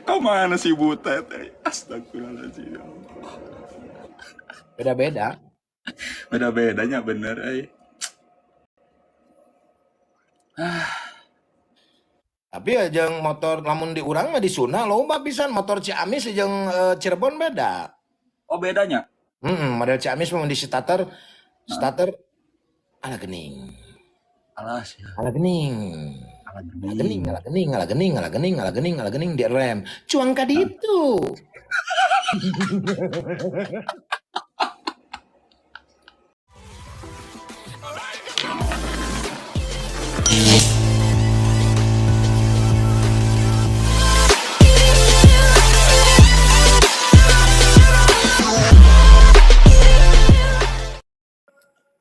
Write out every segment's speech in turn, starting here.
Kemana si Butet? Astagfirullahaladzim, ya Allah. Beda-beda. Beda-bedanya bener, eh. Tapi ya jeung motor lamun di urang mah di Sunda loba pisan motor Ciamis jeung Cirebon beda. Oh, bedanya? Model Ciamis mah di starter starter ala gening. Alas ya. Ala gening. Ala Ala gening, gening. Ala gening, ala gening, ala gening, ala gening, ala gening di rem. Cuang ka ditu.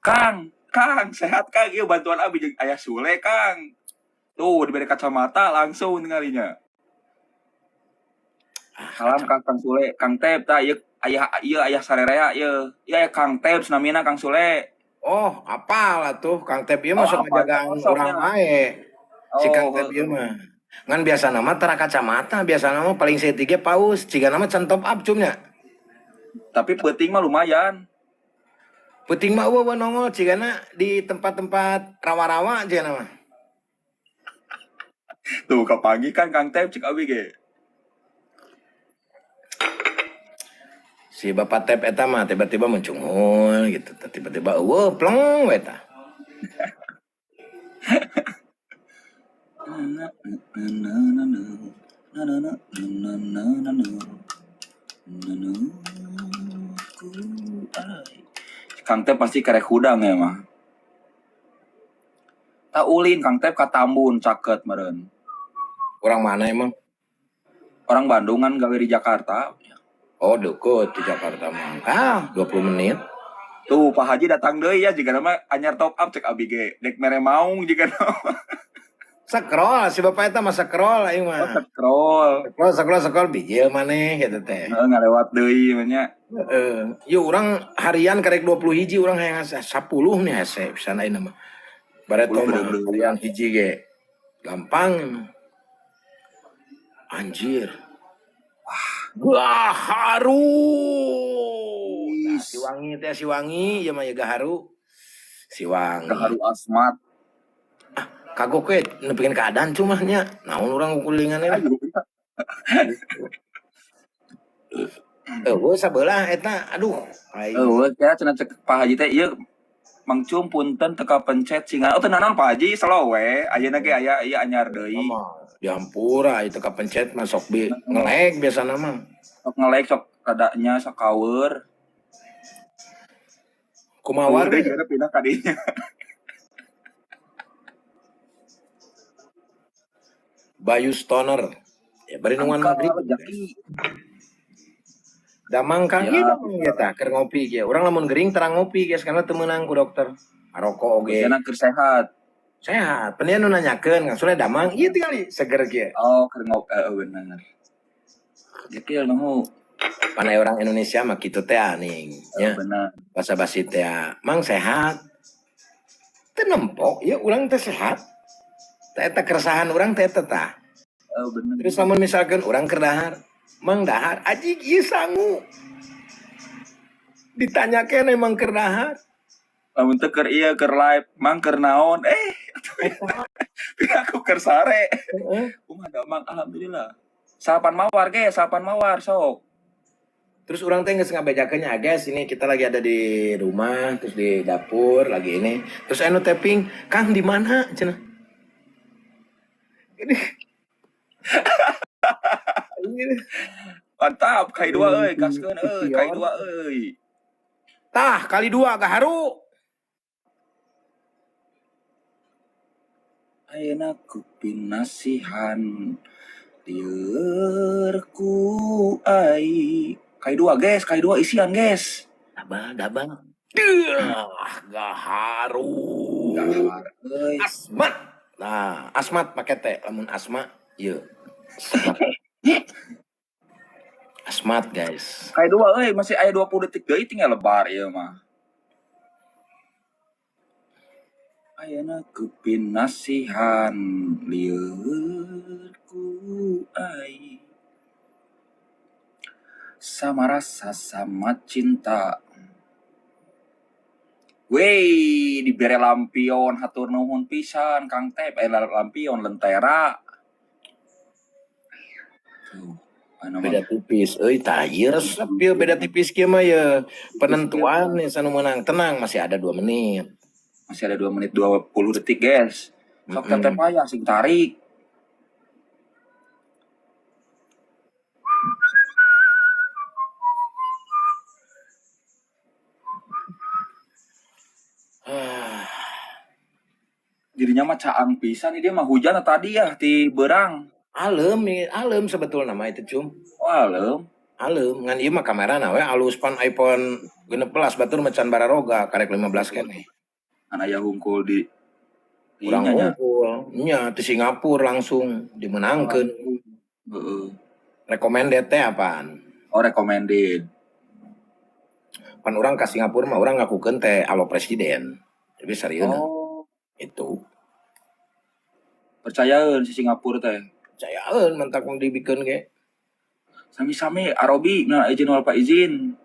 Kang, Kang, sehat Kang. Iya bantuan abi jeung ayah Sule, Kang. Tuh, diberi kacamata langsung tingalinya. Salam Kang, Kang Sule, Kang Tep tah ieu ayah ieu ayah sarerea ieu. Ieu aya Kang Tep namina Kang Sule. Oh, apalah tuh Kang Tep ieu Oh, mah sok apa ngajagaan urang sosoknya? wae. Si Kang Oh, Tep ieu mah. Ngan biasa nama tara kacamata, biasa nama paling saeutik ge paus, ciga nama can top up cumnya. Tapi peuting mah lumayan. Peuting mah eueuh nongol cigana di tempat-tempat rawa-rawa cigana mah. Tuh kapanggih kan Kang Tep cik abi ge. Si Bapak Tep eta mah tiba-tiba mencungul gitu, tiba-tiba eueuh pleng we tah. Kang Tep pasti karek hudang ya mah. Tak ulin Kang Tep ka Tambun caket meureun. Orang mana emang? Orang Bandung kan gawe di Jakarta. Oh, deket di Jakarta mah. Ah, 20 menit. Tuh Pak Haji datang deui ya jika nama anyar top up cek abi ge. Dek mere maung jika nama. Scroll si bapak eta mah scroll aing Oh, mah. scroll. Scroll scroll scroll bijil maneh gitu teh. Heeh, ngalewat deui mah nya. Heeh. Yuk urang harian karek 20 hiji urang hayang 10 nih hese pisan ayeuna mah. Bareto mah harian hiji ge. Gampang. Anjir. Wah, gaharu. Nah, si wangi teh si wangi ieu mah ya gaharu. Si wangi. Gaharu Asmat. Ah, kagok we nepikeun keadaan cuma nya. Naon urang kukulingan eta. Eueuh sabelah eta aduh. Eueuh teh cenah cek Pak Haji teh ieu Mang Cum punten teu kapencet singa. Oh teu naon Pak Haji slow we. Ayeuna ge aya ieu anyar deui. Dihampura itu kapencet mah sok bi ngelag biasana mah. Sok ngelag sok radanya sok kawer. Kumaha war deui jigana pindah ka dinya. Bayu Stoner. Ya bari nungguan maghrib. Damang Kang ieu damang ieu tah keur ngopi kieu. Urang lamun gering terang ngopi guys karena teu meunang ku dokter. Ngarokok oge. Biasana keur sehat. Sehat. Penian nu nanyakeun Kang Sule damang ieu tingali seger kieu. Oh, keur ngopi bener. Jeki nu Panai orang Indonesia mah kitu teh aning nya. Bener. Basa basi teh mang sehat. Teu nempok ieu urang teh sehat. Teh eta keresahan urang teh eta tah. Oh, bener. Terus lamun misalkan urang keur dahar, mang dahar ajig ieu sangu. Ditanyakeun emang keur dahar. Lamun teu keur ieu keur live, mang keur naon? Aku keur sare. Heeh. Kumaha damang alhamdulillah. Salapan mawar ge, salapan mawar sok. Terus urang teh geus ngabejakeun nya guys, ini kita lagi ada di rumah, terus di dapur lagi ini. Terus anu tapping, Kang di mana cenah? Ini. Mantap, kali dua euy, gaskeun euy, kali dua euy. Tah, kali dua gaharu. Ayeuna ku pinasihan lieur ku ai. Kali dua guys, kali dua isian guys. Dabal, dabal. Duh, gaharu. Gahar euy. Asmat. Nah, asmat pakai T, lamun asma ieu. Asmat guys. Kali dua euy, masih aya 20 detik deui tinggal lebar ieu mah. Ayeuna ku pinasihan lieur ku ai. Sama rasa sama cinta. Wey, dibere lampion hatur nuhun pisan Kang Tep, lampion lentera. Tuh, anu mah Beda tipis euy, tah ieu resep ieu beda tipis kieu mah ye. Penentuan nih sanu menang. Tenang, masih ada 2 menit. Masih ada 2 menit 20 detik, guys. Sok tep aya sing tarik. Jadinya mah caang pisan dia mah hujan tadi ya ti berang. Alem nih, alem sebetulna mah itu cum. Oh, alem. Alem, ngan ieu mah kamerana we alus pan iPhone 16 batur mah can bararoga karek 15 keneh. Kan aya hungkul di Urang nya. hungkul, nya di Singapura langsung dimenangkeun. Heeh. Recommended teh apaan? Oh, recommended. Pan urang ka Singapura mah urang ngakukeun teh alo presiden. Jadi serius. Oh. Itu. Percayaeun si Singapura teh. Percayaeun mentak mau dibikeun ge. Sami-sami Arobi nah izin wal Pak izin.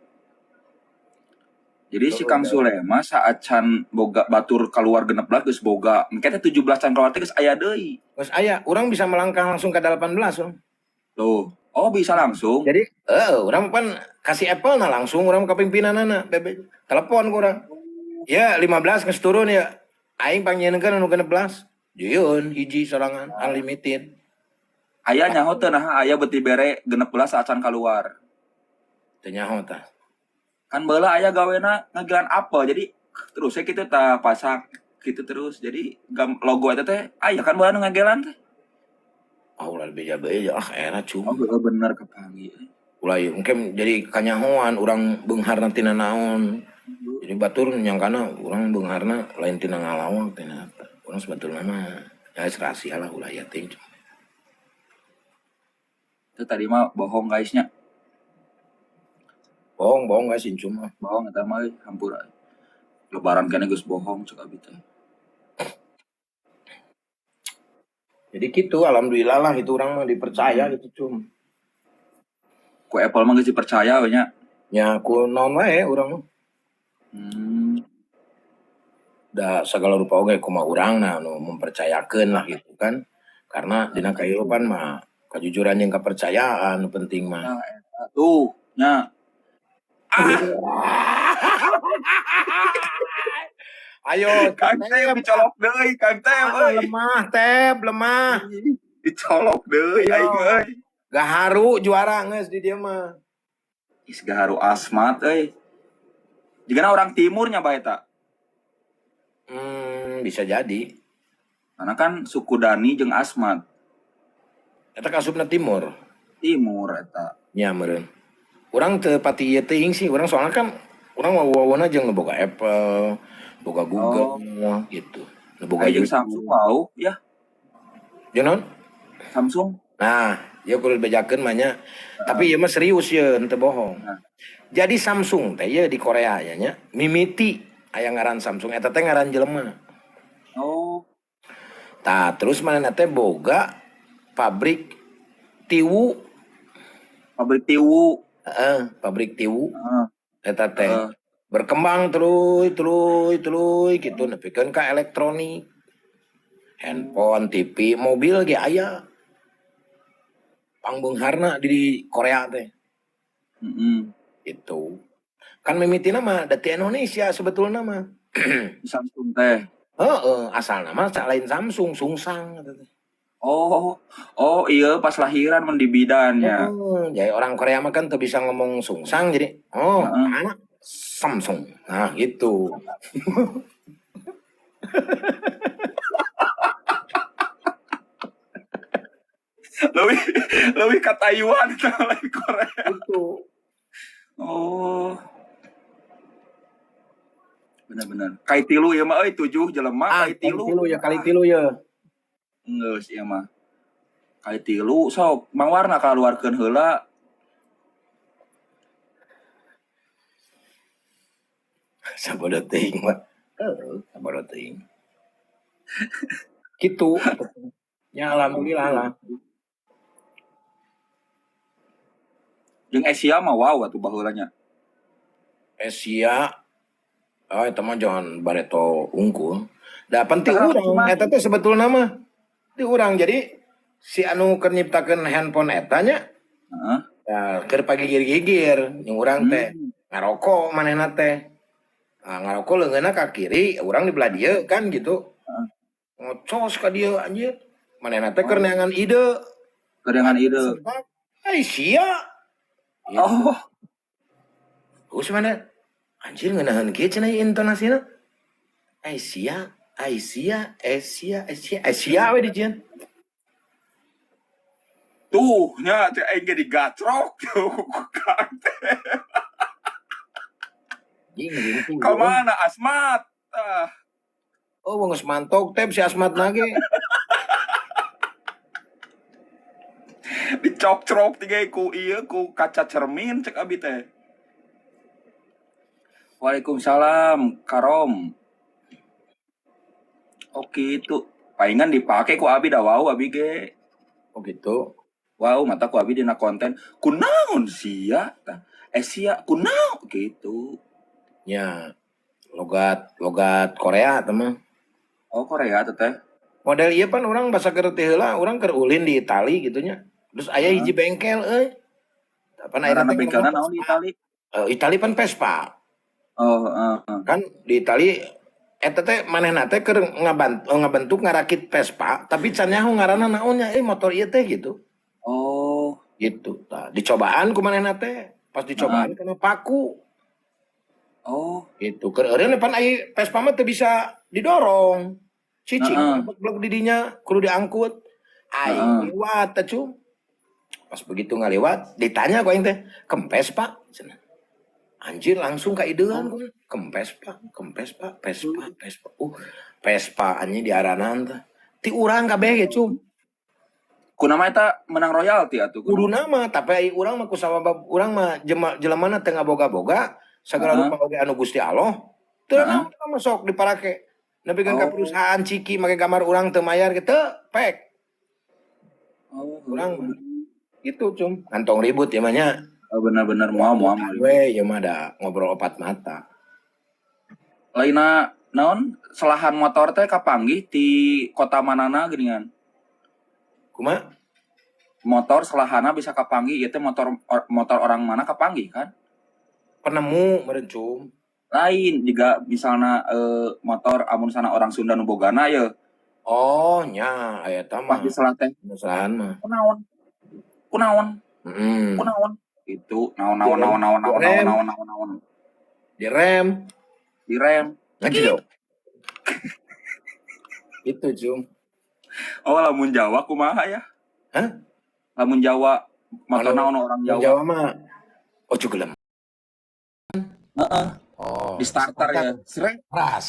Jadi si Kang Sule mah saat can boga batur keluar 16 geus boga. Engke teh 17 can keluar teh geus aya deui. Geus aya, urang bisa melangkah langsung ke 18 loh. Loh, oh bisa langsung. Jadi, urang pan kasih Apple nah langsung urang ke pimpinanana, bebe. Telepon ku urang. Ya 15 geus turun ya. Aing pangnyieunkeun anu 16. Jieun hiji sorangan unlimited. Aya nyaho teu nah aya beuti bere 16 acan keluar. Teu nyaho tah. Kan baheula aya gawena ngegelan Apple jadi terus saya kitu tah pasak gitu terus. Jadi logo eta teh aya kan baheula nu ngegelan teh. Ah ulah beja-beja ah era cum. Oh heeh bener kapanggih. Ulah ieu engke jadi kanyahoan urang beungharna tina naon. Jadi batur nyangkana urang beungharna lain tina ngalawak tina eta. Urang sebetulna mah ya rahasia lah ulah ieu teh. Itu tadi mah bohong guysnya. Bohong, bohong guys incum mah. Bohong eta mah hampura. Lebaran kene geus bohong cek abi teh. Jadi gitu, alhamdulillah lah itu orang mah dipercaya gitu cum. Ku Apple mah geus dipercaya we nya. Nya ku naon wae urang mah. Da sagala rupa oge kumaha urang nah nu mempercayakeun lah gitu kan. Karena dina kahirupan mah kejujuran jeung kepercayaan nu penting mah. Nah, eta tuh nya. Ah. Ayo, Kang Tep dicolok deui, Kang Tep euy. Lemah Tep, lemah. Dicolok deui aing euy. Gaharu juara geus di dieu mah. Is gaharu asmat euy. Jigana orang timurnya bae eta. Bisa jadi. Karena kan suku Dani jeung Asmat. Eta kasupna timur. Timur eta. Nya meureun. Urang teu pati ieu teuing sih, urang soalnya kan urang wawuh-wawuhna jeung nu boga Apple, boga Google gitu. Nu boga Aing jeung YouTube. Samsung wau ya. Jeung naon? Samsung. Nah, ieu kudu dibejakeun mah nya. Tapi ieu mah serius ieu, henteu bohong. Nah. Jadi Samsung teh ieu di Korea nya nya, mimiti aya ngaran Samsung eta teh ngaran jelema. Oh. Tah, terus manehna teh boga pabrik tiwu. Pabrik tiwu. Heeh, pabrik tiwu. Heeh. Eta teh Heeh. berkembang terus terus terus gitu nepikeun ka elektronik. Handphone, TV, mobil ge aya. Pangbeungharna di Korea teh. Itu. Kan mimitina mah da ti Indonesia sebetulna mah. Samsung teh. Heeh, asalna mah lain Samsung, Sungsang eta teh. Oh, oh iya pas lahiran mun di bidan nya. Heeh, jadi orang Korea mah kan teu bisa ngomong Sungsang jadi oh, Heeh. anak Samsung. Nah, gitu. Lebih lebih ke Taiwan atau lain Korea. Itu. Oh. Benar-benar. Kai tilu ya mah euy 7 jelema Ah, kai tilu. kali tilu ya, kali tilu ya. Geus ieu mah. Kai tilu sok mangwarna kaluarkeun heula. Sabodo teuing mah. Heuh, sabodo teuing. Gitu. Ya alhamdulillah lah. Jeung Asia mah wow atuh baheula nya. Asia, oh eta mah jangan bareto unggul. Da penting Tah, urang cuma eta teh sebetulna mah ti urang, jadi si anu keur nyiptakeun handphone eta nya. Heeh. Ya, keur pagigir-gigir jeung urang teh ngarokok manehna teh. Nah, ngarokok leungeunna ka kiri, urang di belah dieu kan gitu. Heeh. Ngocos ka dieu anjir. Manehna teh keur Oh. neangan ide. Kedengan ide. Ai sia. Gitu. Oh. Geus mana? Anjir ngeunaheun kieu cenah ieu intonasina. Ai sia, ai sia, Asia, Asia, Asia we dijieun. Tuh nya teh aing ge digacrok tuh ku Kang teh. Anjing gitu. Ka mana Asmat? Ah. Oh, geus mantok teh si Asmat na ge. Dicokcrok tiga ku ieu ku kaca cermin cek abi teh. Waalaikumsalam, Karom. Oke itu. Palingan dipake ku abi da wau abi ge. Oh gitu. Wow, mata ku abi dina konten. Kunaon sia? Tah, eh sia kunaon gitu. Ya, logat logat Korea teh mah. Oh, Korea teh teh. Model ieu pan urang basa keur teh heula, urang keur ulin di Itali gitu nya. Terus aya hiji bengkel euy. Pan ayeuna Ngaranna teh bengkelna ngomong naon di Vespa. Itali? Eh, Itali pan Vespa. Oh, heeh. Kan di Itali eta teh manehna teh keur ngabentuk ngarakit Vespa, tapi can nyaho ngaranna naon nya motor ieu teh gitu. Oh. Gitu. Tah, dicobaan ku manehna teh. Pas dicobaan kena paku. Oh. Gitu. Keur eureun pan ai Vespa mah teu bisa didorong. Cicing blek di dinya kudu diangkut. Aing liwat teh cum. Pas begitu ngaliwat ditanya ku aing teh, "Kempes, Pak?" Cenah. Anjir langsung kaidean ku. Kempes, Pak, kempes, Pak, Vespa, Vespa. Vespa anjing diaranan teh. Ti urang kabeh ge cum. Kunaon eta menang royalti atuh? Kudu nama, tapi ai urang mah kusabab urang mah jelemana teu ngaboga-boga, sagala rupa oge anu Gusti Allah. Teu naon mah sok diparake. Nepikeun ka perusahaan ciki make gambar urang teu mayar ge teu pek. Oh, urang mah. Gitu cum. Kantong ribut ya mah nya. Oh, bener-bener moal moal. We ieu mah da ngobrol opat mata. Lainna naon selahan motor teh kapanggih di kota manana geuningan. Kumaha? Motor selahana bisa kapanggih ieu teh motor motor orang mana kapanggih kan? Penemu meureun cum. Lain jika misalna motor amun sana orang Sunda nu bogana ye. Oh nya eta mah. Pasti selah teh. Selahan mah. Kunaon? Kunaon? Kunaon? Itu naon naon naon naon naon naon naon naon naon. Direm. Direm. Ngaji dong. Itu cum. Oh lamun Jawa kumaha ya? Hah? Lamun Jawa motorna ono orang Jawa. Jawa mah ojo gelem. Heeh. Oh, di starter ya. Srek. Ras.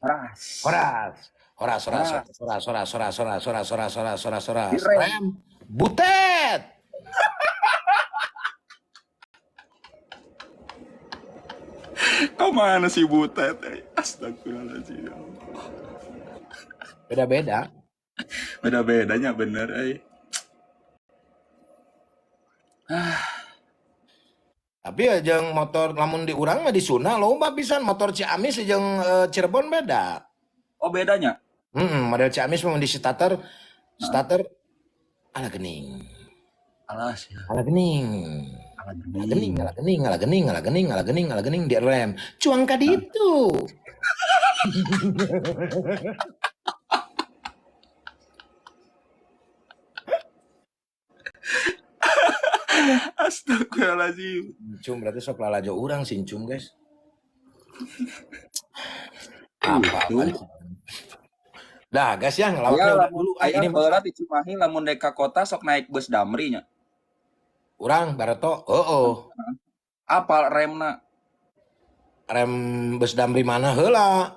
Ras. Horas. Horas, horas, horas, horas, horas, horas, horas, horas, horas, horas, horas. Direm. Rem. Butet. Kau mana sih butet? Astagfirullahaladzim. Beda-beda. Beda-bedanya bener, eh. Tapi ya jeung motor lamun di urang mah di Sunda loba pisan motor Ciamis jeung Cirebon beda. Oh, bedanya? Model Ciamis mah di starter, starter ala gening. Alas ya. Ala gening. Ala Ala gening, ala gening, ala gening, ala gening, ala gening, ala gening di rem. Cuang ka ditu. Astagfirullahaladzim. Cum berarti sok lalajo urang sih cum guys. Apa? Dah guys ya ngelawaknya Ya, udah lamun dulu. Ah, aya ini baheula di Cimahi lamun dek ka kota sok naik bus Damri nya. Urang bareto, oh. Apal remna? Rem bus Damri mana heula?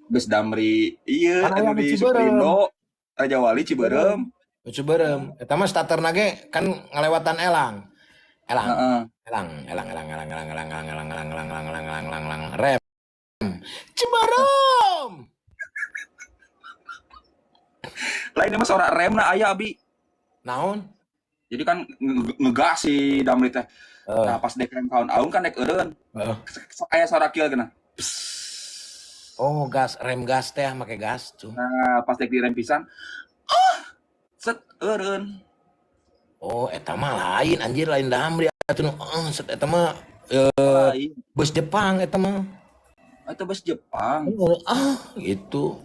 Bus Damri ieu Kan anu aya di Ciberem. Superindo, Raja Wali Ciberem. Ciberem. Eta mah starterna ge kan ngalewatan Elang. Elang. Heeh. Elang, elang, elang, elang, elang, elang, elang, elang, elang, elang, elang, elang, elang, elang, elang, rem. Ciberem. Lain mah sora remna aya abi. Naon? Jadi kan ngegas si Damri teh. Heeh. Nah, pas dek rem ka alun kan dek eureun. Heeh. Aya suara kieu geuna. Oh, gas, rem gas teh make gas tuh. Nah, pas dek direm pisan, ah, set eureun. Oh, eta mah lain anjir, lain Damri atuh nu set eta mah Lain. Bus Jepang eta mah. Itu bus Jepang. Oh, ah, gitu.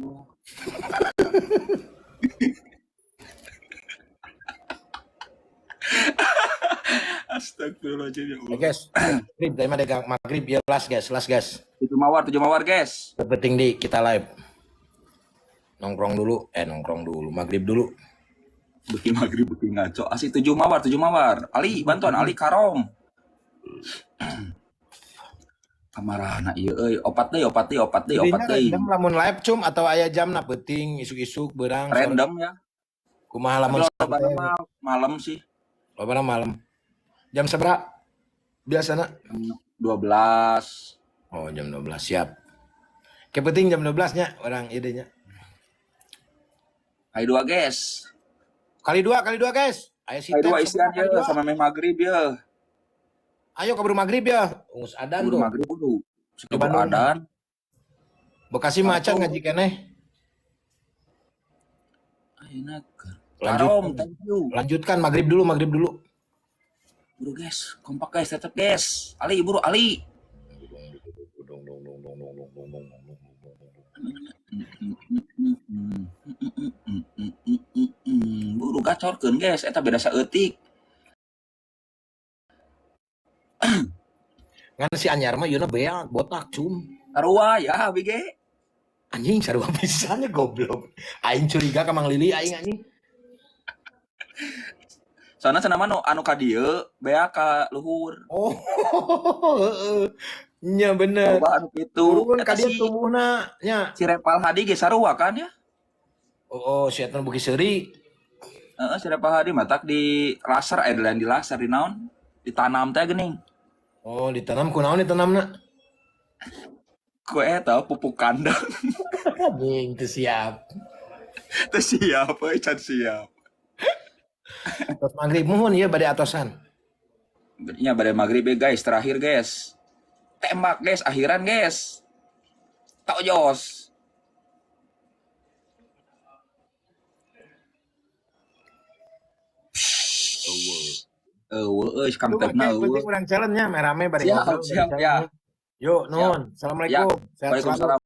Oh. Astagfirullahaladzim ya Ya, Allah. guys, maghrib, tadi mah dek maghrib ya last guys, last guys. 7 mawar guys. Penting di kita live. Nongkrong dulu, nongkrong dulu, maghrib dulu. Bikin maghrib bikin ngaco. Asli 7 mawar, 7 mawar. Ali, bantuan Ali karong. Kamarana ieu euy, opat deui, opat deui, opat deui, opat Jadinya deui. random lamun live cum atau aya jamna peuting isuk-isuk beurang sore. Random ya. Kumaha Tapi lamun loba santai. Mah malam sih. Loba malam. Jam seberapa? Biasana? Jam 12. Oh, jam 12 siap. Ke penting jam 12 nya orang idenya. Kali dua guys. Kali dua guys. Ayo si Kali dua Tep isian sama ya kali dua. Sama meh maghrib ya. Ayo kabur maghrib ya. Ungus adan Kabur tuh. maghrib dulu. Di Kabur Bandung. adan. Bekasi macan ngaji keneh. Ayeuna keur. Lanjut. Karom, thank you. Lanjutkan maghrib dulu, maghrib dulu. Buru guys, kompak guys, tetep guys. Ali, buru Ali. Buru gacorkeun guys, eta beda saeutik. Ngan si Anyar mah yeuna beak botak cum. Sarua ya abi ge. Anjing sarua pisan nya goblok. Aing curiga ka Mang Lili aing anjing. Soalna cenah mah nu anu ka dieu beak ka luhur. Oh, heeh. Nya bener. Loba anu kitu. Turun Eta ka dieu si tumbuhna nya. Si Repal Hadi ge sarua kan ya? Oh, si eta beuki seuri. Heeh, si Repal Hadi matak di laser lain di laser di naon? Ditanam teh geuning. Oh, ditanam kunaon ditanamna? Ku eta pupuk kandang. Anjing teu siap. Teu siap euy, can siap. Terus maghrib muhun ieu bade atosan. Nya bade maghrib ya guys, terakhir guys. Tembak guys, akhiran guys. Tojos. Eueuh euy, Kang Tuh, Tepna oke, penting eueuh. urang challenge nya rame bari Siap, ngobrol, bari siap ya. challenge. Yuk, Siap. nuhun. Ya, Assalamualaikum. Sehat selalu. Waalaikumsalam.